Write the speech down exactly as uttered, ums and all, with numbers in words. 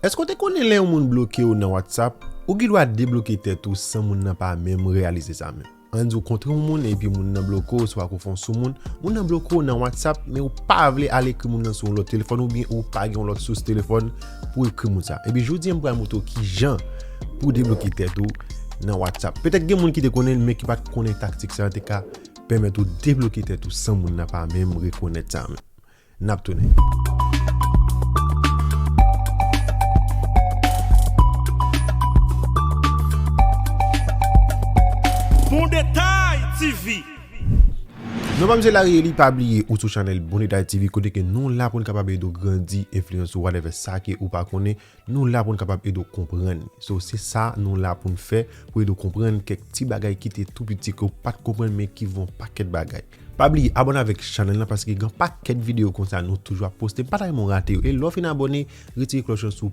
Èske w te konnen lè yon moun bloke w nan WhatsApp, ou gen dwa debloke tèt ou san moun nan pa menm reyalize sa menm? Ann di w kontre yon moun epi moun nan bloke w, swa ou fè yon sou moun, moun nan bloke w nan WhatsApp, men ou pa vle al ekri moun nan sou yon lòt telefòn oubyen ou pa gen yon lòt sous telefòn pou ekri moun sa. Epi jodi a m pral montre w kijan pou w debloke tèt ou nan WhatsApp. Petèt gen moun ki te konnen l, men ki pa t konnen taktik sa a te ka pèmèt ou debloke tèt ou san moun nan pa menm rekonèt sa menm. N ap tounen. Bon Detay T V. Non pa m se Larry Eli, pa bliye ou sou chanèl Bon Detay T V kote ke nou la pou n kapab ede w grandi enfliyans ou, whatever sa ke ou pa konnen, nou la pou n kapab ede w konprann. So se sa nou la pou n fè, pou ede w konprann kèk ti bagay ki te tou piti ke w pa t konprann men ki voye yon pakèt bagay. Pa bliye abòne avèk chanèl lan paske gen pakèt videyo konsa nou toujou ap poste, pa ta renmen w rate yo. E lè w fin abòne, retire klòch lan sou